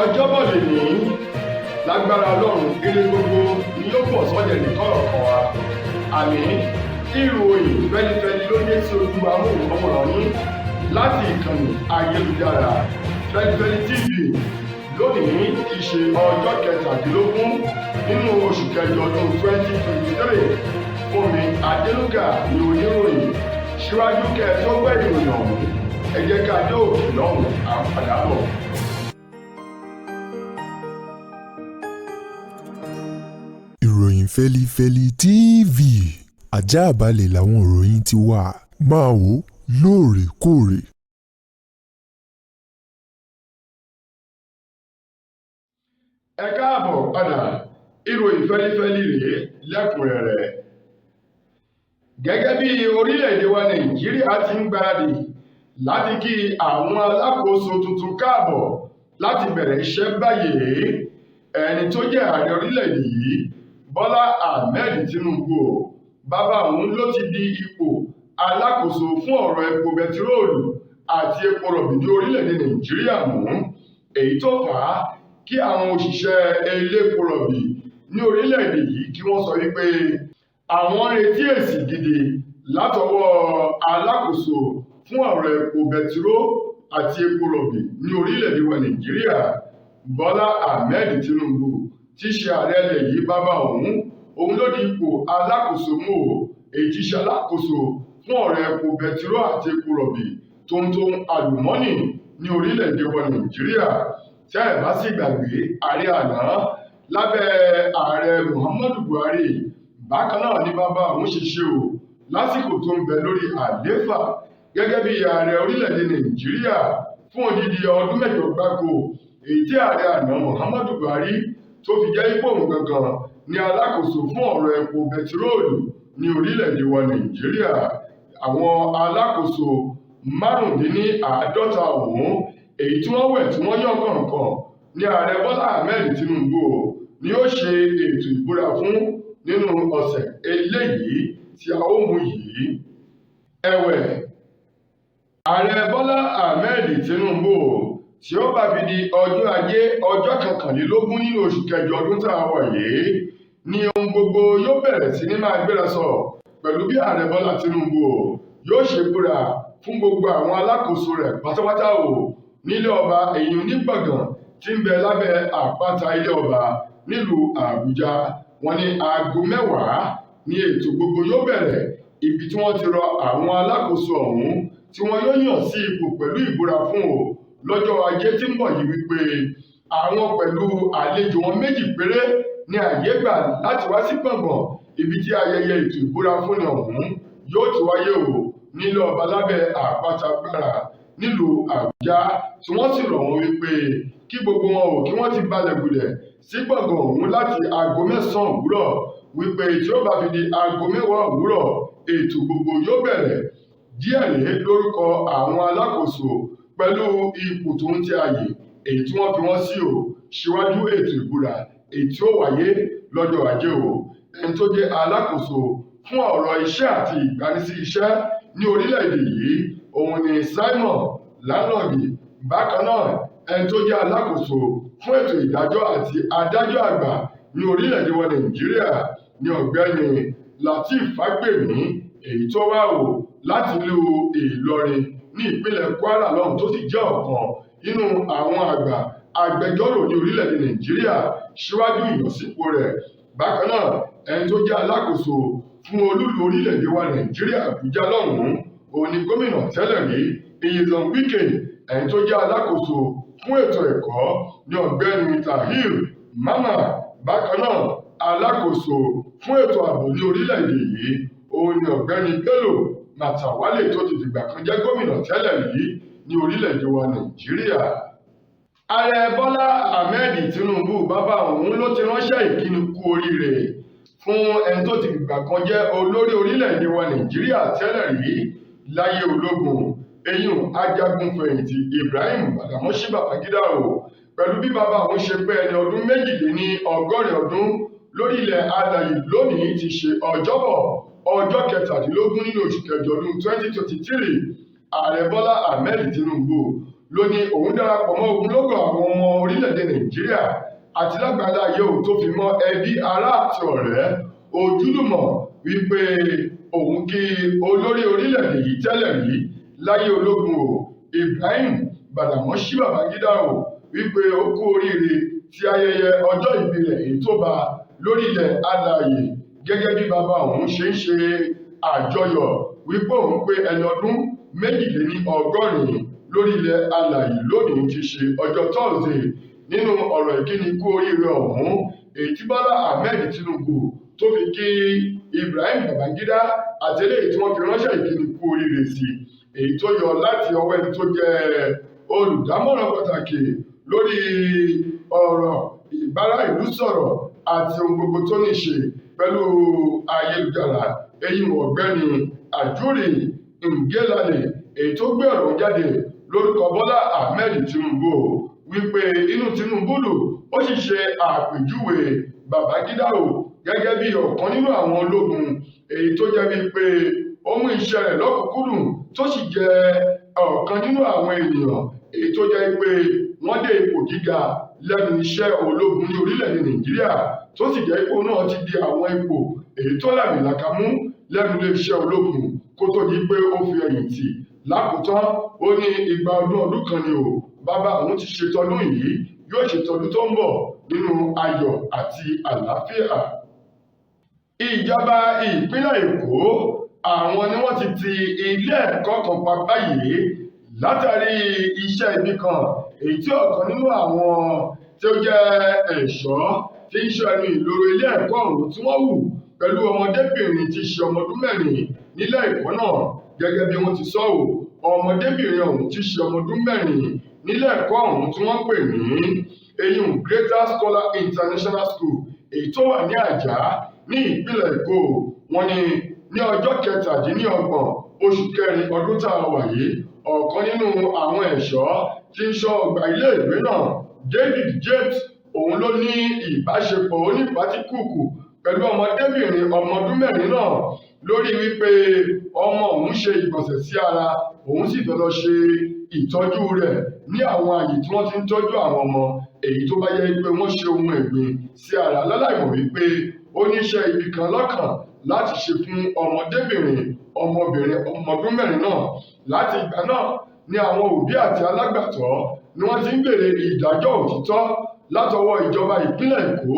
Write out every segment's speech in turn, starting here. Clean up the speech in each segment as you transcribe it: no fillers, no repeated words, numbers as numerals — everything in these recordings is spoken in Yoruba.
Ọjọ́bọ̀ lèní, lágbára Ọlọ́run, ire gbogbo ni yóò bọ̀ sọ́dẹ̀ nìkọ̀ọ̀kan wa. Àmín. Ìròyìn fẹ́lifẹ́li ló dé sí ojú amóhùnmáwòrán yín láti ìkànnì ayélujára Fẹ́lifẹ́li TV lónìí tí í ṣe ọjọ́ 17 nínú oṣù kẹjọ ọdún 2023. Fúnmi Adélúgà ní oníròyìn. Síwájú kẹ́ ẹ tó gbọ́ ìròyìn ọ̀hún, ẹ jẹ́ ká dé òkè lọ́hùn, à ń padà bọ̀. Ìròyìn Fẹ́lifẹ́li TV, àjààbálẹ̀ làwọn ìròyìn ti wà, máa wò ó lóòrèkóòrè. Ẹ káàbọ̀ padà, ìròyìn fẹ́lifẹ́li rèé lẹ́kùnrẹ́rẹ́. Gẹ́gẹ́ bí orílẹ̀-èdè wa Nàìjíríà ti ń gbáradì láti kí àwọn alákòóso tuntun káàbọ̀ láti bẹ̀rẹ̀ iṣẹ́ báyìí, ẹni tó jẹ́ ààrẹ orílẹ̀-èdè yìí, Bọ́lá Ahmed Tinubu, bàbá òun ló ti di ipò alákòóso fún ọ̀rọ̀ epo bẹtiróòlù àti epo rọ̀bì ní orílẹ̀-èdè Nàìjíríà mú, èyí tó fà á kí àwọn òṣìṣẹ́ elépo rọ̀bì ní orílẹ̀-èdè yìí kí wọ́n sọ wípé àwọn ń retí èsì gidi látọwọ́ alákòóso fún ọ̀rọ̀ epo bẹtiró àti epo rọ̀bì ní orílẹ̀-èdè wa Nàìjíríà, Bọ́lá Ahmed Tinubu, tí í ṣe ààrẹ ilẹ̀ yìí. Bàbá òun ló di ipò alákòóso mú o, èyí tí í ṣe alákòóso fún ọ̀rọ̀ epo bẹtiró àti epo rọ̀bì tó ń tó àlùmọ́nì ní orílẹ̀-èdè wa Nàìjíríà. Tẹ́ ẹ̀ bá sì gbàgbé, ààrẹ àná lábẹ́ ààrẹ Muhammadu Buhari, bákan náà ni bàbá òun ṣe ṣe o lásìkò tó ń bẹ lórí àlééfà gẹ́gẹ́ bí ààrẹ orílẹ̀-èdè Nàìjíríà fún odidi ọdún 8 gbáko, èyí tí ààrẹ àná Muhammadu Buhari tó fi jẹ́ ipò òun gangan ní alákòóso fún ọ̀rọ̀ epo bẹtiróòlù ní orílẹ̀-èdè wa Nàìjíríà. Àwọn alákòóso 55 ọ̀hún, èyí tí wọ́n wẹ̀ tí wọ́n yàn kọ̀ọ̀kan ní ààrẹ Bọ́lá Ahmed Tinubu ni ó ṣe ètò ìbúra fún nínú ọ̀sẹ̀ eléyìí tí a ó mú yìí. Ẹ̀wẹ̀, ààrẹ Bọ́lá Ahmed Tinubu, tí ó bá fi di ọjọ́ ajé ọjọ́ 21 nínú oṣù kẹjọ ọdún tá a wà yìí ni ohun gbogbo yóò bẹ̀rẹ̀ sí ní máa gbéra sọ pẹ̀lú bí ààrẹ Bọ́lá Tinubu yóò ṣe búra fún gbogbo àwọn alákòóso rẹ̀ pátápátá o nílé ọba, èyí ní gbọ̀ngàn tí ń bẹ lábẹ́ àpáta ilé ọba nílùú Àbújá. Wọ́n ní aago 10 ní ètò gbogbo yóò bẹ̀rẹ̀, ibi tí wọ́n ti rọ àwọn alákòóso ọ̀hún tí wọ́n yóò yàn sí ipò pẹ̀lú ìbúra fún o lọ́jọ́ ajé tí ń bọ̀ yìí wípé àwọn pẹ̀lú àlejò wọn 2 péré ní àyè gbà láti wá sí gbọ̀ngàn ibi tí ayẹyẹ ètò ìbúra fúnni ọ̀hún yóò ti wáyé o nílé ọba lábẹ́ àpáta gbára nílùú Àbújá, tí wọ́n sì rọ̀ wọ́n wípé kí gbogbo wọn ò kí wọ́n ti balẹ̀ gùdẹ̀ sí gbọ̀ngàn ọ̀hún láti aago 9 òwúrọ̀, wípé tí ó bá fi di aago 10 òwúrọ̀ ètò gbogbo yóò bẹ̀rẹ̀. Díẹ̀ rèé lórúkọ àwọn alákòóso pẹ̀lú ipò tó ń tẹ àyè èyí tí wọ́n fi wọ́n sí o síwájú ètò ìbúra èyí tí ó wáyé lọ́jọ́ ajé o. Ẹni tó jẹ́ alákòóso fún ọ̀rọ̀ iṣẹ́ àti ìgbanisí iṣẹ́ ní orílẹ̀-èdè yìí, òun ni Simon Lalong. Bákan náà, ẹni tó jẹ́ alákòóso fún ètò ìdájọ́ àti adájọ́ àgbà ní orílẹ̀-èdè wa Nàìjíríà ní ọ̀gbẹ́ni Lateef Fagbemi, èyí tó wá o láti ìlú Ìlọrin ní ìpínlẹ̀ Kwara lọ́hùn, tó sì jẹ́ ọ̀kan nínú àwọn àgbà agbẹjọ́rò ní orílẹ̀-èdè Nàìjíríà síwájú ìyànsípò rẹ̀. Bákan náà, ẹni tó jẹ́ alákòóso fún olúlu orílẹ̀-èdè wa Nàìjíríà Àbújá lọ́hùn-ún, òun ni gómìnà tẹ́lẹ̀ rí Nyesom Wike. Ẹni tó jẹ́ alákòóso fún ètò ẹ̀kọ́ ní ọ̀gbẹ́ni Tahir Mama. Bákan náà, alákòóso fún ètò ààbò ní orílẹ̀-èdè yìí, òun ni ọ̀gbẹ́ni Bello Matawalle tó ti fìgbà kan jẹ́ gómìnà tẹ́lẹ̀ rí ní orílẹ̀-èdè wa Nàìjíríà. Ààrẹ Bọ́lá Ahmed Tinubu, bàbá òun ló ti ránṣẹ́ ìkíni kú oríire fún ẹni tó ti fìgbà kan jẹ́ olórí orílẹ̀-èdè wa Nàìjíríà tẹ́lẹ̀ rí láyé ológun, eyín ajagun-fẹ̀yìntì Ibrahim Badamọ́sí Babangida o, pẹ̀lú bí bàbá òun ṣe pé ẹni ọdún 82 ọdún lórí ilẹ̀ alàyè lónìí ti ṣe ọjọ́bọ̀ ọjọ́ 17 nínú oṣù kẹjọ ọdún 2023. Ààrẹ Bọ́lá Ahmed Tinubu ló ní òun darapọ̀ mọ́ ogunlọ́gọ̀ àwọn ọmọ orílẹ̀ orílẹ̀-èdè Nàìjíríà àti lágbàlá ayé ò tó fi mọ́ ẹbí, ará àti ọ̀rẹ́ ojúlùmọ̀ wípé òun kí olórí orílẹ̀-èdè yìí tẹ́lẹ̀ rí láyé ológun o, Ibrahim Badamọ́sí Babangida o, wípé ó kú oríire ti ayẹyẹ ọjọ́ ìbí rẹ̀ èyí tó bá lórí ilẹ̀ alààyè, gẹ́gẹ́ bí bàbá òun ṣe ń ṣe àjọyọ̀ wípé òun pé ẹni ọdún 82 lórí ilẹ̀ alààyè lónìí ti ṣe ọjọ́ Thursday. Nínú ọ̀rọ̀ ìkíni kú oríire ọ̀hún èyí tí Bọ́lá Ahmed Tinubu tó fi kí Ibrahim Babangida àti eléyìí tí wọ́n fi ránṣẹ́ ìkíni kú oríire sí, èyí tó yọ láti ọwọ́ ẹni tó jẹ́ olùdámọ̀ràn pàtàkì lórí ọ̀rọ̀ ìbára ìlú sọ̀rọ̀ àti ohun gbogbo tó ní ṣe pẹ̀lú ayélujára, eyín ọ̀gbẹ́ni Ajuri Ngelale, èyí tó gbé ọ̀rọ̀ jáde lórúkọ Bọ́lá Ahmed Tinubu wípé inú Tinubu dùn, ó sì ṣe àpèjúwe Babangida o gẹ́gẹ́ bí ọ̀kan nínú àwọn ológun èyí tó jẹ́ wípé ó mú iṣẹ́ rẹ̀ lọ́kùnkúndùn, tó sì jẹ́ ọ̀kan nínú àwọn ènìyàn èyí tó jẹ́ pé wọ́n dé ipò gíga lẹ́nu iṣẹ́ ológun ní orílẹ̀-èdè Nàìjíríà, tó sì jẹ́ ipò náà ti di àwọn ipò èyí tó làmìlaka mú lẹ́nu iléeṣẹ́ ológun kó tó di pé ó fi ẹ̀yìn tì. Lákòótán, ó ní igba ọdún ọdún kan ni o, bàbá òun ti ṣètọdún yìí, yóò ṣètọdún tó ń bọ̀ nínú ayọ̀ àti àlàáfíà. Ìjọba ìpínlẹ̀ Èkó àwọn ni wọ́n ti ti ilé ẹ̀kọ́ kan pa báyìí látàrí iṣẹ́ ibi kan èyí tí ọ̀kan nínú àwọn tí ó jẹ́ ẹ̀ṣọ́ tí ń ṣọ́ ẹnu ìloro ilé ẹ̀kọ́ ọ̀hún tí wọ́n hù pẹ̀lú ọmọdébìnrin tí í ṣe ọmọ ọdún 4 nílé ẹ̀kọ́ náà. Gẹ́gẹ́ bí wọ́n ti sọ ọ́, ọmọdébìnrin ọ̀hún tí í ṣe ọmọ ọdún 4 nílé ẹ̀kọ́ ọ̀hún tí wọ́n pè ní eyín Greater Scholar International School èyí tó wà ní Àjà ní ìpínlẹ̀ Èkó. Wọ́n ní ní ọjọ́ 27 oṣù kẹrin ọdún tá a wà yìí, ọ̀kan nínú àwọn ẹ̀ṣọ́ tí ń ṣọ́ ọgbà ilé ìwé náà, David James, òun ló ní ìbáṣepọ̀ onípátíkùkù pẹ̀lú ọmọdébìnrin ọmọ ọdún 4 náà lórí wípé ọmọ òun ṣe ìgbọ̀nsẹ̀ sí ara, òun sì fẹ́ lọ ṣe ìtọ́jú rẹ̀ ní àwọn àyè tí wọ́n ti ń tọ́jú àwọn ọmọ èyí tó bá yẹ pé wọ́n ṣe ohun ẹ̀gbin sí ara, láláìmọ̀ wípé ó níṣẹ́ ibi kan lọ́kàn láti ṣe fún ọmọdébìnrin ọmọbìnrin ọmọ ọdún 4 náà. Láti ìgbà náà ni àwọn òbí àti alágbàtọ́ ni wọ́n ti ń béèrè ìdájọ́ òtítọ́ látọwọ́ ìjọba ìpínlẹ̀ Èkó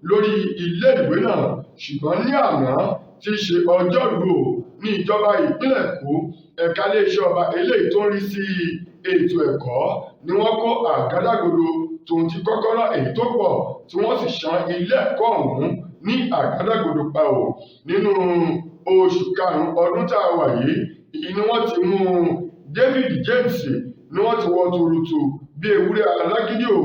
lórí ilé ìwé náà. Ṣùgbọ́n ní àná tí í ṣe ọjọ́rú ní ìjọba ìpínlẹ̀ Èkó ẹ̀ka iléeṣẹ́ ọba eléyìí tó ń rí sí ètò ẹ̀kọ́ ni wọ́n kó àgádágodo tòun ti kọ́kọ́rọ́ èyí tó pọ̀ tí wọ́n sì ṣán ilé ẹ̀kọ́ ọ̀hún ní àgádágodo pa ò. Nínú oṣù karùn-ún ọdún tá a wà yìí ni wọ́n ti mú David James ni wọ́n ti wọ́ tuurutu bí ewúrẹ́ alágídí ò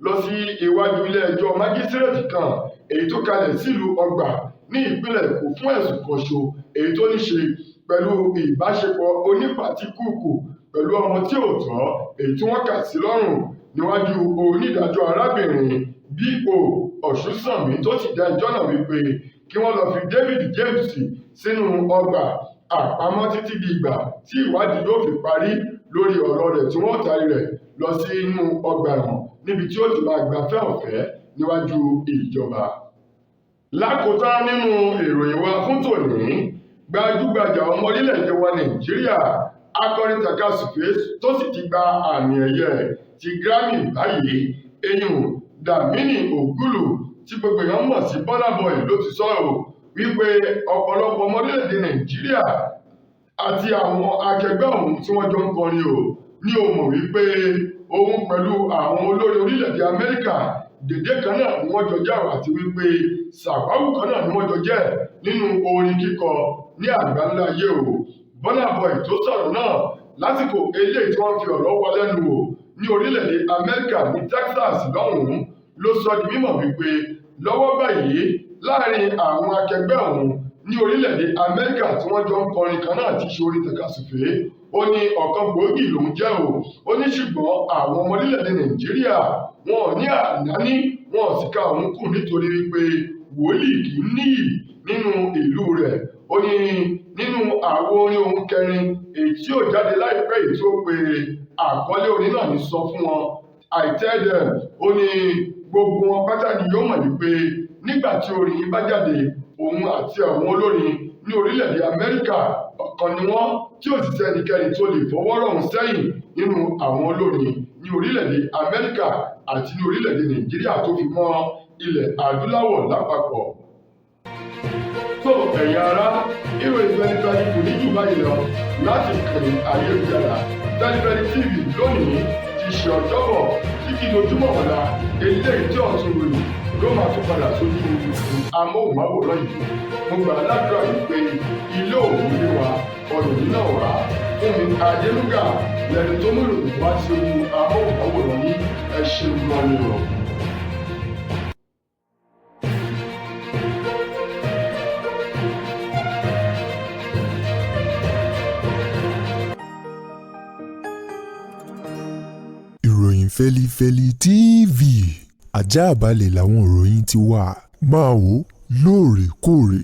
lọ sí iwájú ilé ẹjọ́ májísírèètì kan èyí tó kalẹ̀ sílùú Ọgbà ní ìpínlẹ̀ Èkó fún ẹ̀sùn kan ṣo èyí tó ní ṣe pẹ̀lú ìbáṣepọ̀ onípátíkùkù pẹ̀lú ọmọ tí ò tọ́ èyí tí wọ́n kà sí lọ́rùn níwájú onídàájọ́ arábìnrin B.O. Ọ̀ṣunṣànmí, tó sì dá ẹjọ́ náà wípé kí wọ́n lọ fi David James sínú ọgbà àpamọ́ títí di ìgbà tí ìwádìí yóò fi parí lórí ọ̀rọ̀ rẹ̀ tí wọ́n tarí rẹ̀ lọ sínú ọgbà ẹ̀wọ̀n níbi tí ó ti máa gbafẹ́ ọ̀fẹ́ níwájú ìjọba. Lákòótán nínú ìròyìn wa fún tòní, gbajúgbajà ọmọ orílẹ̀-èdè wa Nàìjíríà akọrin tàkasúfèé tó sì ti gba àmì ẹ̀yẹ ti Grammy báyìí, eyín Dàmínì Ògúlù tí gbogbo èèyàn mọ̀ sí Burna Boy ló ti sọ̀rọ̀ wípé ọ̀pọ̀lọpọ̀ ọmọ orílẹ̀-èdè Nàìjíríà àti àwọn akẹgbẹ́ òun tí wọ́n jọ ń kọrin o ní o mọ̀ wípé òun pẹ̀lú àwọn olórí orílẹ̀-èdè Amẹ́ríkà dèdè kan náà ni wọ́n jọ jẹ́, àti wípé sàwáwù kan náà ni wọ́n jọ jẹ́ nínú orin kíkọ ní àgbáńlá ayé o. Burna Boy tó sọ̀rọ̀ náà lásìkò eléyìí tí wọ́n fi ọ̀rọ̀ wá lẹ́nu wò ní orílẹ̀-èdè Amẹ́ríkà ní Texas lọ́hùn-ún ló sọ di mímọ̀ wípé lọ́wọ́ báyìí láàrin àwọn akẹgbẹ́ òun ní orílẹ̀-èdè Amẹ́ríkà tí wọ́n jọ ń kọrin kan náà ti ṣe orin tàkasúfèé, ó ní ọ̀kan gbòógì lòún jẹ́ o. Ó ní ṣùgbọ́n àwọn ọmọ orílẹ̀-èdè Nàìjíríà wọn ò ní ànáni, wọn ò sì ka òun kù nítorí wípé wòlíì kì í níyì nínú ìlú rẹ̀. Ó ní nínú àwo orin òun kẹrin èyí tí ó jáde láìpẹ́ yìí tí ó pe àkọlé orin náà ní Sọ Fún Wọn, I tell them, ó ní gbogbo wọn pátá ni yóò mọ̀ wípé nígbà tí orin yìí bá jáde, òun àti àwọn olórin ní orílẹ̀-èdè Amẹ́ríkà ọ̀kan ni wọ́n, tí ò sì sẹ́nikẹ́ni tó lè fọwọ́ rọ́ òun sẹ́yìn nínú àwọn olórin ní orílẹ̀-èdè Amẹ́ríkà àti ní orílẹ̀-èdè Nàìjíríà tó fi mọ́ ilẹ̀ adúláwọ̀ lápapọ̀. Tó ẹ̀yin ará, ìròyìn fẹlifẹli kò ní jù báyìí lọ láti ìkànnì ayélujára Fẹlifẹli TV lónìí ti ṣe Ọjọ́bọ̀ títí dojúmọ́ ọ̀la eléyìí tí ọ̀tún ròyìn ló máa tún padà sójú amóhùnmáwòrán yìí. Mo gbà ládùúrà wípé ilé òun lé wa ọ̀nà nínà wá. Fúnmi Adélúgà lẹni tó mú ìròyìn wá sí ojú amóhùnmáwòrán yìí. Ẹ ṣeun gan ni o. Ìròyìn Fẹ́lifẹ́li TV, ajáàbalẹ̀ làwọn ìròyìn ti wà. Máa wò lóòrèkóòrè.